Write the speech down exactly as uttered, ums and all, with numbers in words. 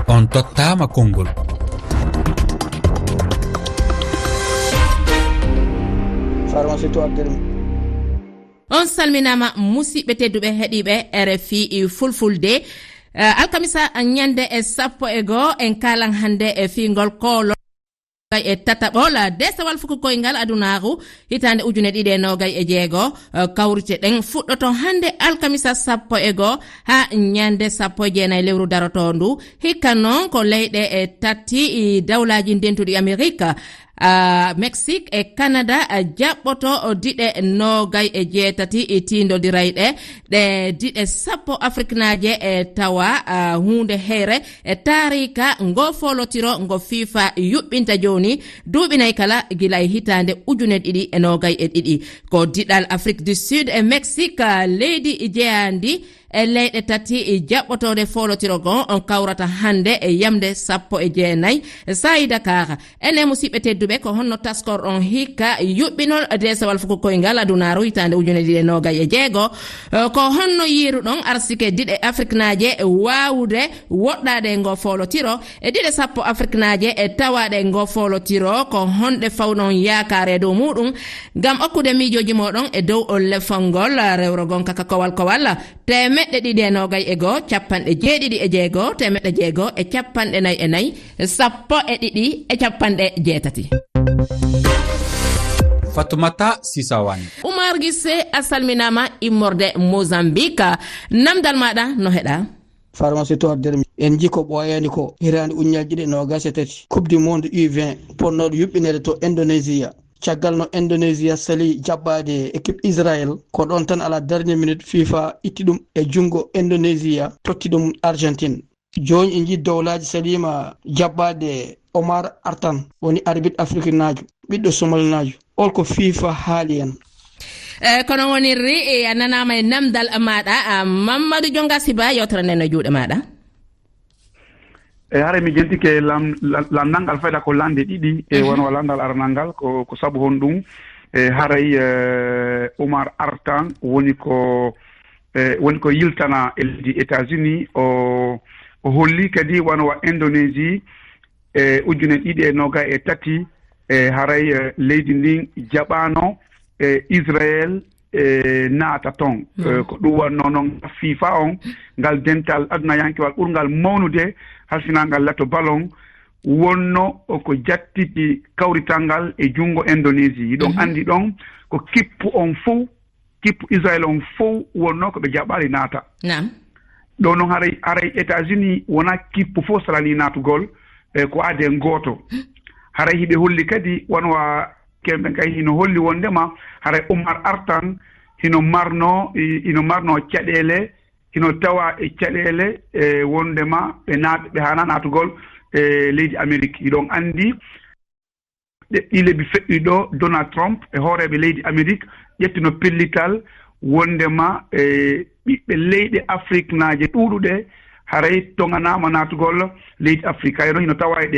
On tottaama konngol. Farmasi to Abdel. On salminaama, musidɓe tedduɓe heɗiiɓe R F I Fulfulde. Eh, alkamisa ñande e sappo e goo, en kaalan hannde e fiingol koolo. E tataɓol, desewal fuku koyngal adunaaru, hitaande ujune ɗiɗi e noogay e jeego, eh, kawrite ɗen fuɗɗoto hannde alkamisa sappo e goo haa ñande sappo e jeenay lewru darotoondu. Hikka non ko leyɗe e tati i dawlaaji ndentuɗi Amerik, ah, Mexique e Canada, ah, jaɓɓoto diɗe noogay e jeetati i tiindondirayɗe. Ɗe diɗe sappo afriknaaje e tawa, ah, huunde heyre e taariika ngo foolotiro ngo fifa yuɓɓinta jooni duuɓi nay kala gila e hitaande ujune ɗiɗi e noogay e ɗiɗi. Ko diɗal Afrique du Sud e Mexique, ah, leydi jeyaandi e leyɗe tati jaɓɓotooɗe foolotiro ngo on kawrata hannde e yamde sappo e jeenay saa'i Dakar. Enen musiɓɓe tedduɓe, ko honno taskorɗon hikka yuɓɓinol desewal fuku koyngal adunaaru hitaande ujune ɗiɗi e noogay e jeego? Eh, ko honno yiiruɗon arsike diɗe afriknaaje waawude woɗɗaade e ngo foolotiro? E diɗe sappo afriknaaje e tawaaɗe e ngo foolotiro, ko honɗe fawɗon yaakaare e dow muuɗum ngam okkude miijooji mooɗon e dow o lefol ngol rewro gonka ka kowal kowal? Teemeɗɗe ɗiɗi e noogay e goo, capanɗe jeeɗiɗi e jeego, teemeɗɗe jeego e capanɗe nay e nay, sappo e ɗiɗi e capanɗe jeetati. Fatumata Sisawani. Umar Gise, a salminaama immorde Mozambique. Namdal maaɗa no heɗa? Farmasi to Dermi. En jii ko ɓooyaani ko hiraande uññal ɗiɗi e noogaas e tati. Coupe du monde U vingt ponnooɗo yuɓɓineede to Indonesia. Caggal no Indonesia sali jaɓɓaade équipe Israël, ko ɗoon tan à la dernière minute fifa itti ɗum e junngo Indonesia, totti ɗum Argentine. Jooni en njii dowlaaji saliima jaɓɓaade Omar Artan, woni arbitre afrikinaajo, ɓiɗɗo somalinaajo. Hol ko fifa haali en? Eh, kono wonirri, eh, a nanaama e namdal maaɗa, ah, Mamadou Jonga Siba, yewtere nde no juuɗe maaɗa. E haray mi jentike lam-, la-, lanndal ngal fayda ko lande ɗiɗi, e wano lanndal aranal ngal ko, ko sabu honɗum? E haray, eh, Omar Artan woni ko, eh, woni ko yiltana e leydi États-Unis. O, o holli kadi wano wa Indonésie, e ujune ɗiɗi e noogay e tati, e haray, eh, leydi ndin jaɓaano, e Israël, e naata ton. Eh, ko ɗum wonno noon fifa on, ngal dental adunayankewal ɓurngal mawnude, halfinangal lato ballon, wonno ko jattiti kawrital ngal e junngo Indonésie. Hiɗon anndi ɗon ko kippu on fow, kippu Israël on fow wonno ko ɓe jaɓaali naata. Naam. Ɗo noon haray, haray États-Unis wonaa kippu fof salanii naatugol, e ko aden gooto. Haray hiɓe holli kadi, wano wa kemɓe kay hino holli wonndema haray Omar Artan hino marno, i-, hino marno caɗeele, hino tawa e caɗeele, e wonndema ɓe naat-, ɓe haana naatugol e leydi Amerik. Hiɗon anndi ɗe, ɗi lebbi feƴƴi ɗo, Donald Trump e hooreeɓe leydi Amerik ƴettino pellital wonndema, e ɓiɓɓe leyɗe afriknaaje ɗuuɗuɗe haray toŋanaama naatugol leydi Afrik. Hayno hino tawa e ɗe